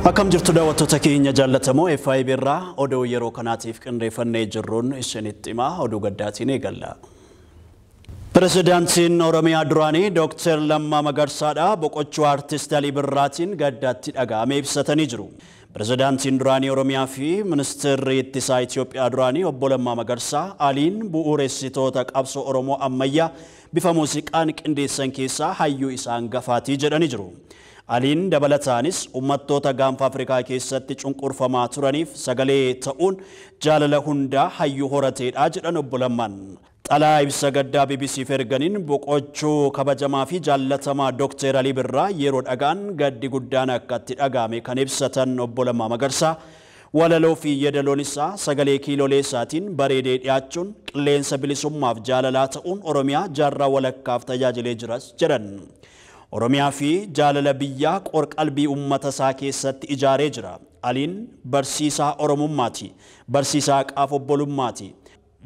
Akkam jirtu daawwattoota keenya jaallatamoo FIB irraa oduu yeroo kanaatiif qindeeffannee jirruun isinitti himaa oduu gaddaatiin eegalla. Pirezidaantiin Oromiyaa duraanii Dr. Lammaa Magarsaadha boqochuu aartist Alii Birraatiin gaddaatti dhaga'ame ibsatanii jiru. Pirezidaantiin duraanii Oromiyaa fi ministeerri ittisaa Itoophiyaa duraanii obbo Lammaa Magarsaa Aliin bu'uuressitoota qabsoo Oromoo ammayyaa bifa muuziqaan qindeessan keessaa hayyuu isaan gafaatii jedhanii jiru. Aliin dabalataanis uummattoota gaanfa Afrikaa keessatti cunqurfamaa turaniif sagalee ta'uun jaalala hundaa hayyuu horateedha jedhan obbo Lammaan. Xalaa ibsa gaddaa BBCf erganiin boqochuu kabajamaa fi jaallatamaa Dr. Alii Birraa yeroo dhagaan gaddi guddaan akka itti dhaga'ame kan ibsatan obbo Lammaa Magarsaa walaloo fi yeedaloon isaa sagalee kiilolee isaatiin bareedee dhiyaachuun qilleensa bilisummaaf jaalalaa ta'uun Oromiyaa jaarraa walakkaaf tajaajilee jiras jedhan. Oromiyaa fi jaalala biyyaa qorqalbii uummata isaa keessatti ijaaree jira. Aliin barsiisaa Oromummaati. Barsiisaa qaaf obbolummaati.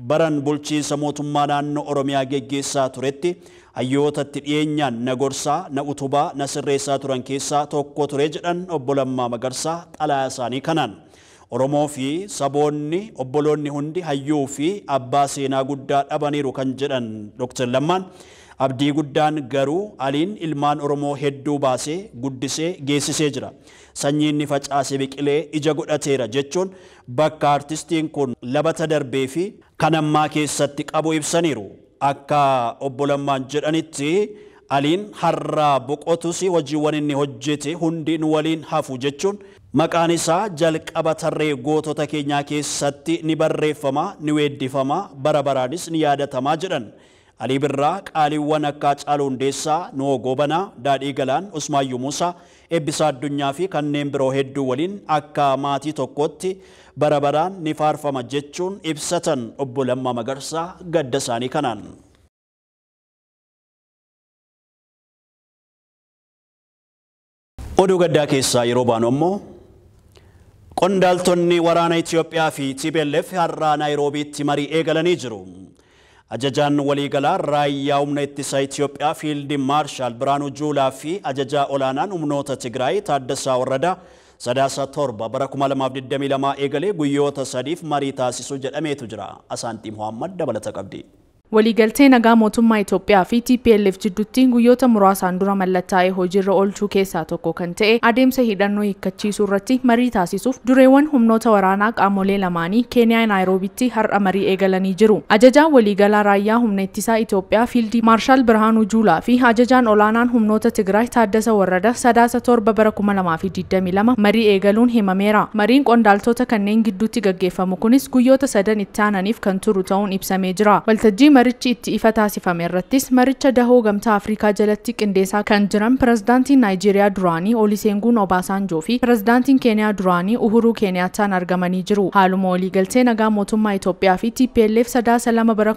Baran bulchiinsa mootummaa naannoo Oromiyaa geggeessaa turetti hayyootatti dhiyeenyaan na gorsaa, na utubaa, na sirreessaa turan keessaa tokko ture jedhan obbo Lammaa Magarsaa xalayaa isaanii kanaan. Oromoo fi saboonni obboloonni hundi hayyuu fi abbaa seenaa guddaa dhabaniiru kan jedhan Dr. Lammaan abdii guddaan garuu Aliin ilmaan Oromoo hedduu baasee guddisee geessisee jira. Sanyiin inni facaase biqilee ija godhateera jechuun bakka aartistiin kun labata darbee fi kan ammaa keessatti qabu ibsaniiru. Akka obbo Lammaan jedhanitti Aliin har'aa boqotus hojiiwwan inni hojjete hundi nu waliin hafu jechuun maqaan isaa jalqaba tarree gootota keenyaa keessatti ni barreeffama, ni weeddifama, bara baraanis ni yaadatamaa jedhan. Alii Birraa qaaliiwwan akka Haacaaluu Hundeessaa, Nuhoo Goobanaa, Daadhii Galaan, Usmaayyuu Muusaa, Eebbisaa Addunyaa fi kanneen biroo hedduu waliin akka maatii tokkotti bara baraan ni faarfama jechuun ibsatan obbo Lammaa Magarsaa gadda isaanii kanaan. Oduu gaddaa keessaa yeroo baanu ammoo qondaaltonni waraana Itoophiyaa fi TPLF har'aa Naayiroobiitti marii eegalanii jiru. Ajajaan waliigalaa raayyaa humna ittisaa Itoophiyaa Fiildi Maarshaal Biraanuu Juulaa fi ajajaa olaanaan humnoota Tigraay Taaddasaa Warradaa Sadaasa 7 bara 2022 eegalee guyyoota sadiif marii taasisuu jedhameetu jira. Asaantii Muhammad dabalata qabdi. Waliigaltee nagaa mootummaa Itoophiyaa fi TPLF jidduutti guyyoota muraasaan dura mallattaa'ee hojiirra oolchuu keessaa tokko kan ta'e adeemsa hidhannoo hiikkachiisuu irratti marii taasisuuf dureewwan humnoota waraanaa qaamolee lamaanii Keeniyaa Naayiroobiitti har'a marii eegalanii jiru. Ajajaan waliigalaa raayyaa humna ittisaa Itoophiyaa Fiildi Maarshaal Birhaanuu Juulaa fi ajajaan olaanaan humnoota Tigraay Taaddasa Warrada Sadaasa 7 bara 2022 marii eegaluun himameera. Mariin qondaaltota kanneen gidduutti gaggeeffamu kunis guyyoota sadan itti aananiif kan turu ta'uun ibsamee jira. Waltajjii marichi itti ifa taasifame irrattis maricha dahoo gamtaa Afrikaa jalatti qindeessaa kan jiran pirezidaantiin Naayijeeriyaa duraanii Olusegun Obasanjoo fi pirezidaantiin Keeniyaa duraanii Uhuru Keeniyaataan argamanii jiru. Haaluma waliigaltee nagaa mootummaa Itoophiyaa fi TPLF Sadaasa 2 bara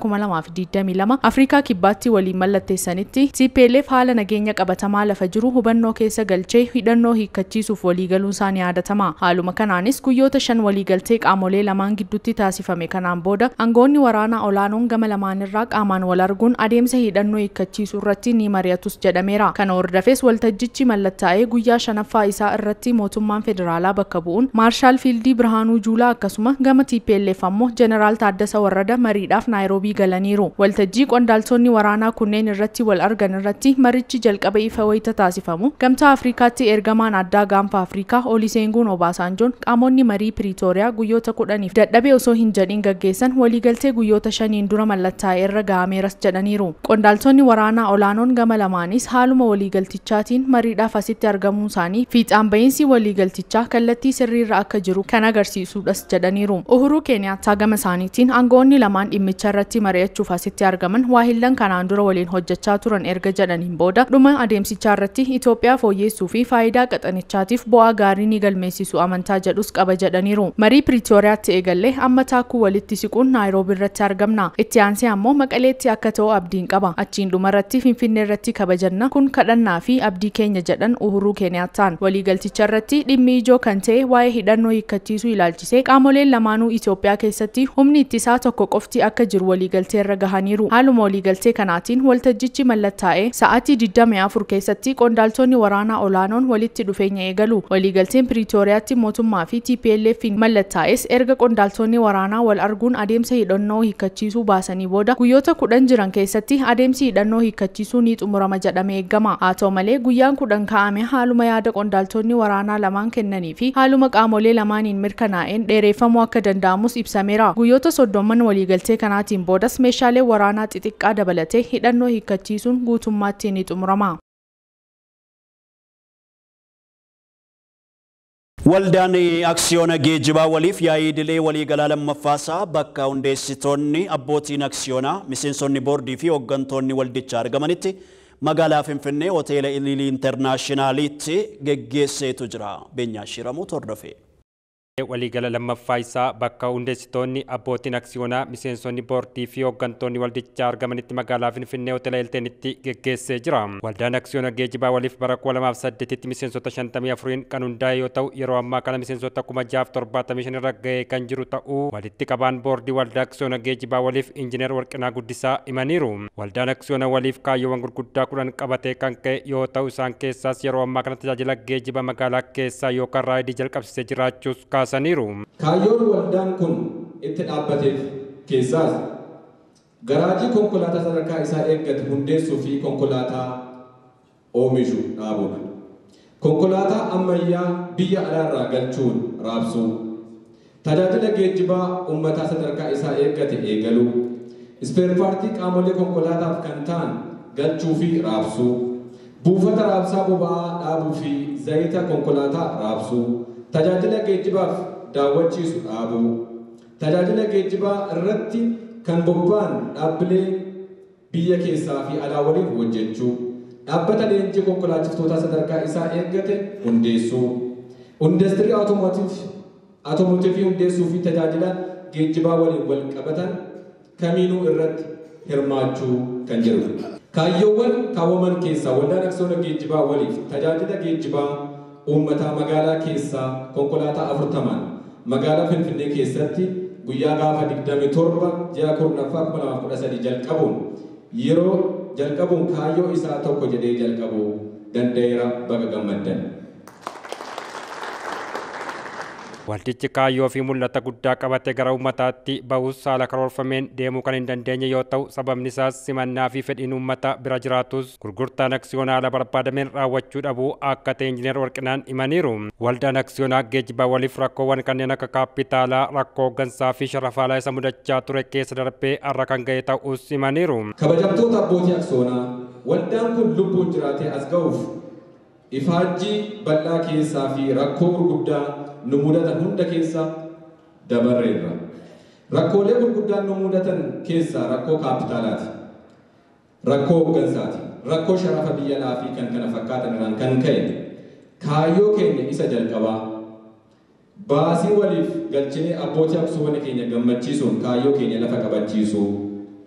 2022 Afrikaa kibbaatti waliin mallatteessanitti TPLF haala nageenya qabatamaa lafa jiru hubannoo keessa galchee hidhannoo hiikkachiisuuf waliigaluun isaa ni yaadatama. Haaluma kanaanis guyyoota 5 waliigaltee qaamolee lamaan gidduutti taasifame kanaan booda aangoonni waraanaa olaanoon gama lamaanirraa qaamaan wal arguun adeemsa hidhannoo hiikkachiisuu irratti ni mari'atus jedhameera. Kana hordofees waltajjichi mallattaa'ee guyyaa 5ffaa isaa irratti mootummaan federaalaa bakka bu'uun Maarshaal Fiildii Birhaanuu Juulaa akkasuma gama TPLF ammoo Jeneraal Taaddasa Warrada mariidhaaf Naayiroobii galaniiru. Waltajjii qondaaltonni waraanaa kunneen irratti wal argan irratti marichi jalqaba ifa wayita taasifamu gamtaa Afrikaatti ergamaan addaa gaanfa Afrikaa Olusegun Obasanjoon qaamonni marii Piriitooriyaa guyyoota 10 dadhabee osoo hin jedhin gaggeessan waliigaltee guyyoota 5 dura mallattaa'e irra ga'ameeras jedhaniiru. Qondaaltonni waraanaa olaanoon gama lamaanis haaluma waliigaltichaatiin mariidhaaf asitti argamuun isaanii fiixaan ba'iinsi waliigaltichaa kallattii sirriirra akka jiru kan agarsiisudhas jedhaniiru. Uhuruu Keeniyaattaa gama isaaniitiin aangoonni lamaan dhimmicha irratti mari'achuuf asitti argaman waahillan kanaan dura waliin hojjechaa turan erga jedhaniin booda dhuma adeemsichaa irratti Itoophiyaa fooyyessuu fi faayidaa qaxanichaatiif bu'aa gaarii ni galmeessisu amantaa jedhus qaba jedhaniiru. Marii Piriitooriyaatti eegallee amma taakkuu walitti siquun Naayiroobii irratti argamna. Itti aansee ammoo ammoo Maqaleetti akka ta'u abdiin qaba. Achiin dhumarratti Finfinnee irratti kabajanna. Kun kadhannaa fi abdii keenya jedhan Uhuruu Keeniyaattaan. Waliigalticha irratti dhimmi ijoo kan ta'e waa'ee hidhannoo hiikkachiisuu ilaalchisee qaamoleen lamaanuu Itoophiyaa keessatti humni ittisaa tokko qofti akka jiru waliigaltee irra gahaniiru. Haaluma waliigaltee kanaatiin waltajjichi mallattaa'ee sa'aatii 24 keessatti qondaaltonni waraanaa olaanoon walitti dhufeenya eegalu. Waliigalteen Piriitooriyaatti mootummaa fi TPLF mallattaa'es erga qondaaltonni waraanaa wal arguun adeemsa hidhannoo hiikkachiisuu baasanii booda guyyoota 10 jiran keessatti adeemsi hidhannoo hiikkachiisuu ni xumurama jedhamee eegama. Haa ta'u malee guyyaan 10 kaa'ame haaluma yaada qondaaltonni waraanaa lamaan kennanii fi haaluma qaamolee lamaaniin mirkanaa'een dheereffamuu akka danda'amus ibsameera. Guyyoota 30 waliigaltee kanaatiin boodas meeshaalee waraanaa xixiqqaa dabalatee hidhannoo hiikkachiisuun guutummaatti ni xumurama. Waldaan aksiyoona geejjibaa waliif yaa'ii idilee waliigalaa lammaffaasaa bakka hundeessitoonni abbootiin aksiyoonaa miseensonni boordii fi hooggantoonni waldichaa argamanitti magaalaa Finfinnee hoteela Ililii Intarnaashinaalitti geggeesseetu jira. Beenyaa Shiramuu hordofe. Waliigala lammaffaa isaa bakka hundeessitoonni abbootiin aksiyoonaa miseensonni boordii fi hooggantoonni waldichaa argamanitti magaalaa Finfinnee hoteela Hilteenitti geggeessee jira. Waldaan aksiyoona geejjibaa waliif bara 2008tti miseensota 54 kan hundaa'e yoo ta'u yeroo ammaa kana miseensota 6075 irra ga'ee kan jiru ta'uu walitti qabaan boordii waldaa aksiyoona geejjibaa waliif Injiinar Warqinaa Guddisaa himaniiru. Waldaan aksiyoona waliif kaayyoowwan gurguddaa 10 qabatee kan ka'e yoo ta'u isaan keessaas yeroo ammaa kana tajaajila geejjiba magaalaa keessaa yookaan raayidii jalqabsiisee jiraachuus kaasaniiru. Kaayyoon waldaan kun itti dhaabbateef keessaas garaajii konkolaataa sadarkaa isaa eeggate hundeessuu fi konkolaataa oomishu dhaabuudha. Konkolaataa ammayyaa biyya alaarraa galchuun raabsuu, tajaajila geejjibaa uummataa sadarkaa isaa eeggate eegaluu, ispeerpaartii qaamolee konkolaataaf kan ta'an galchuu fi raabsuu, buufata raabsaa boba'aa dhaabuu fi zayita konkolaataa raabsuu, tajaajila geejjibaaf daawwachiisu dhaabuu, tajaajila geejjibaa irratti kan bobba'an dhaabbilee biyya keessaa fi alaa waliin hojjechuu, dhaabbata leenjii konkolaachiftoota sadarkaa isaa eeggate hundeessuu, indastirii awutoomotiivii hundeessuu fi tajaajila geejjibaa waliin wal qabatan kamiinuu irratti hirmaachuu kan jedhudha. Kaayyoowwan kaawwaman keessaa waldaan aksiyoona geejjibaa waliif tajaajila geejjibaa uummataa magaalaa keessaa konkolaataa 40 magaalaa Finfinnee keessatti guyyaa gaafa 27 ji'a 10ffaa 2013 jalqabuun yeroo jalqabuun kaayyoo isaa tokko jedhee jalqabuu danda'eera. Baga gammaddan. Waldichi kaayyoo fi mul'ata guddaa qabatee gara uummataatti bahus haala karoorfameen deemuu kan hin dandeenye yoo ta'u sababni isaas simannaa fi fedhiin uummata bira jiraatus gurgurtaan aksiyoonaa haala barbaadameen raawwachuu dhabuu akka ta'e Injiinar Warqinaan himaniiru. Waldaan aksiyoonaa geejjibaa waliif rakkoowwan kanneen akka kaappitaalaa, rakkoo hooggansaa fi sharafaalaa isa mudachaa ture keessa darbee har'a kan ga'e ta'us himaniiru. Kabajamtoota abbootii aksiyoonaa, waldaan kun lubbuun jiraatee as ga'uuf ifaajjii bal'aa keessaa fi rakkoo gurguddaa nu mudatan hunda keessa dabarreerra. Rakkoolee gurguddaan nu mudatan keessaa rakkoo kaapitaalaati, rakkoo hooggansaati, rakkoo sharafa biyya alaa fi kan kana fakkaatan irraan kan ka'e kaayyoo keenya isa jalqabaa baasii waliif galchinee abbootii aksiyoona keenya gammachiisuun kaayyoo keenya lafa qabachiisuu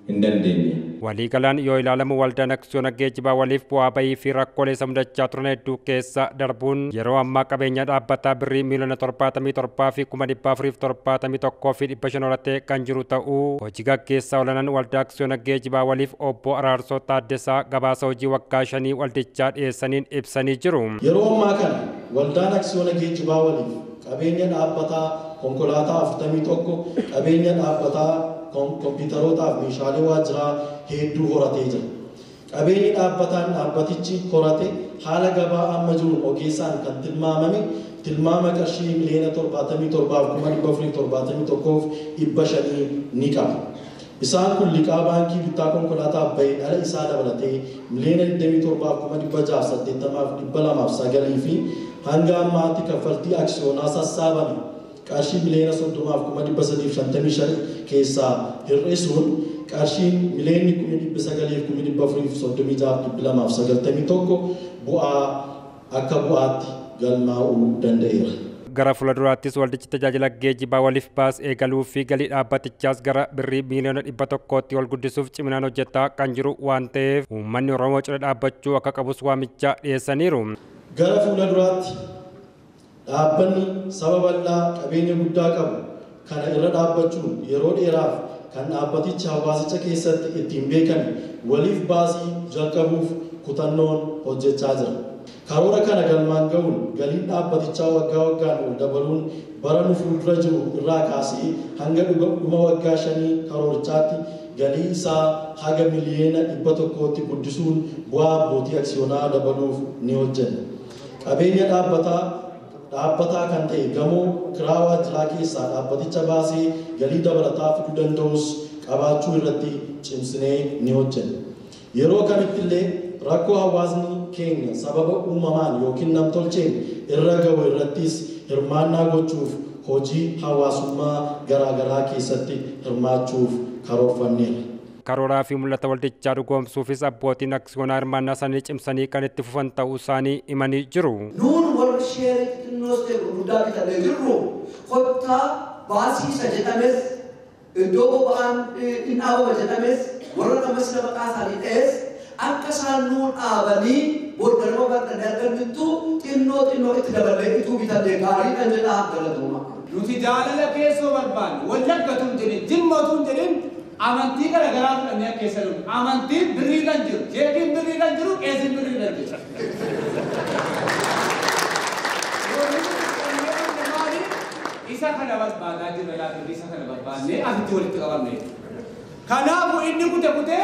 hin dandeenye. Waliigalaan yoo ilaalamu waldaan aksiyoona geejjibaa waliif bu'aa bahii fi rakkoolee isa mudachaa turan hedduu keessa darbuun yeroo ammaa qabeenya dhaabbataa birrii miiliyoona 77 fi 471 fi 500 horatee kan jiru ta'uu hojii gaggeessaa olaanaan waldaa aksiyoona geejjibaa waliif obbo Araarsoo Taaddasaa gabaasa hojii waggaa 5 waldichaa dhiyeessaniin ibsanii jiru. Yeroo ammaa kana waldaan aksiyoona geejjibaa waliif qabeenya dhaabbataa konkolaataa 41, qabeenya dhaabbataa kompiitarootaa fi meeshaalee waajjiraa hedduu horatee jira. Qabeenyi dhaabbataan dhaabbatichi horate haala gabaa amma jiruun ogeessaan kan tilmaamame tilmaama qarshii miliyoona 77,471,500 ni qaba. Isaan kun liqaa baankii bittaa konkolaataa bahee dhala isaa dabalatee miliyoona 27,680,209 fi hanga ammaatti kaffaltii aksiyoonaa sassaabame qarshii miliyoona 30,355 keessaa hir'isuun qarshiin miliyoonni 9,436,291 bu'aa akka bu'aatti galmaa'uu danda'eera. Gara fuulduraattis waldichi tajaajila geejjibaa waliif baas eegaluu fi galii dhaabbatichaas gara birrii miiliyoona 100tti ol guddisuuf ciminaan hojjetaa kan jiru waan ta'eef uummanni Oromoo cina dhaabbachuu akka qabus waamicha dhiyeessaniiru. Gara fuulduraatti dhaabbanni saba bal'aa qabeenya guddaa qabu kana irra dhaabbachuun yeroo dheeraaf kan dhaabbaticha hawaasicha keessatti ittiin beekame waliif baasii jalqabuuf kutannoon hojjechaa jira. Karoora kana galmaan ga'uun galiin dhaabbatichaa waggaa waggaan ol dabaluun bara nu fuuldura jiru irraa kaasee hanga dhuma waggaa 5 karoorichaatti galii isaa haga miliyoona 100tti guddisuun bu'aa abbootii aksiyoonaa dabaluuf ni hojjenna. Qabeenya dhaabbataa kan ta'e gamoo kiraa waajjiraa keessaa dhaabbaticha baasee galii dabalataa fiduu danda'us qabaachuu irratti cimsinee ni hojjenna. Yeroo kamittillee rakkoo hawaasni keenya sababa uumamaan yookiin namtolcheen irra ga'u irrattis hirmaannaa gochuuf hojii hawaasummaa garaagaraa keessatti hirmaachuuf karoorfanneerra. Karooraa fi mul'ata waldichaa dhugoomsuufis abbootiin aksiyoonaa hirmaannaa isaanii cimsanii kan itti fufan ta'uu isaanii himanii jiru. Nuun warri sheerii xixinnoos ta'e gurguddaa bitannee jirru kottaa baasiisa jedhames iddoo boba'aan hin dhaabama jedhames warra namas maqaa isaanii dha'es akka isaan nuun dhaabanii booddarma barnaan argannuttu xinnoo xinnoo itti daballee ituu bitannee gaariidhaan jedhaa galatooma. Nuti jaalala keessoo barbaanne Wallagga tun jedhin Jimma tun jedhin amantii gara garaa fudhannee keessa jiru. Amantiin birrii kan jiru, sheekiin birrii kan jiru, qeesiin birrii kan jiru. Isa kana barbaadaa jirra laata isa kana barbaannee asitti walitti qabamne. Kanaafuu inni kute kutee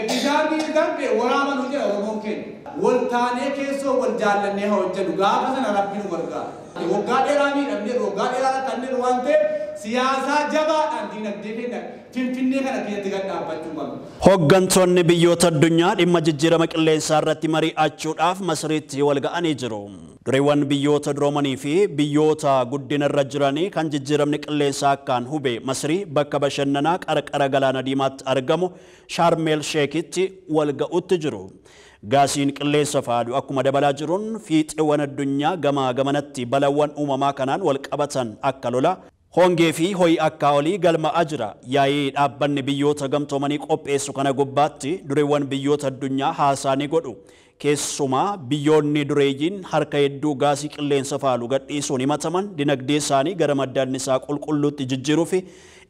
bishaan darbe waraaban hojjeta Oromoon keenya. Wal taanee keessoo wal jaallannee haa hojjennu gaafa sana Rabbiin nu gargaara. Waggaa dheeraa miidhamnee waggaa dheeraa rakkannee waan ta'eef siyaasaa jabaadhaan diinagdee keenya Finfinnee kana keessatti gad dhaabbachuu qabna. Hooggantoonni biyyoota addunyaa dhimma jijjiirama qilleensaa irratti mari'achuudhaaf Masriitti wal ga'anii jiru. Dureewwan biyyoota duroomanii fi biyyoota guddina irra jiranii kan jijjiiramni qilleensaa akkaan hube Masrii bakka bashannanaa qarqara galaana diimaatti argamu Shaarmeel Sheekitti wal ga'utti jiru. Gaasiin qilleensa faadu akkuma dabalaa jiruun fiixeewwan addunyaa gamaa gamanatti balawwan uumamaa kanaan wal qabatan akka lola hongee fi ho'i akka olii galma'aa jira. Yaa'ii dhaabbanni biyyoota gamtoomanii qopheessu kana gubbaatti dureewwan biyyoota addunyaa haasaa ni godhu. Keessumaa biyyoonni dureeyyiin harka hedduu gaasii qilleensa faalu gadhiisuun himataman dinagdee isaanii gara madda annisaa qulqulluutti jijjiiruu fi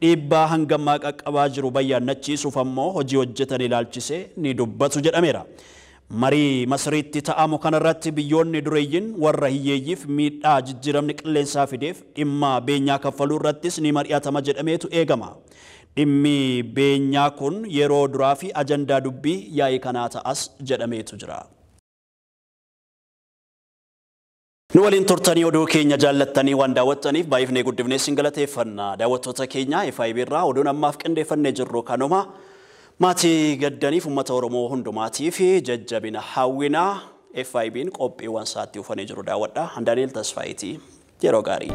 dhiibbaa hangammaa qaqqabaa jiru bayyaannachiisuuf ammoo hojii hojjetan ilaalchisee ni dubbatu jedhameera. Marii Masriitti ta'amu kanarratti biyyoonni dureeyyiin warra hiyyeeyyiif miidhaa jijjiiramni qilleensaa fideef dhimma beenyaa kaffaluu irrattis ni mari'atama jedhameetu eegama. Dhimmi beenyaa kun yeroo duraa fi ajandaa dubbii yaa'ii kanaa ta'as jedhameetu jira. Nu waliin turtanii oduu keenya jaallattanii waan daawwattaniif baay'ifnee guddifnee isin galateeffanna. Daawwattoota keenya FIB irraa oduun ammaaf qindeeffannee jirru kanuma. Maatii gaddaniif uummata Oromoo hundumaatiif jajjabina hawwinaa FIB'n qophiiwwan isaatti uffanee jiru daawwadha. Daani'el Tasfaayitii yeroo gaarii.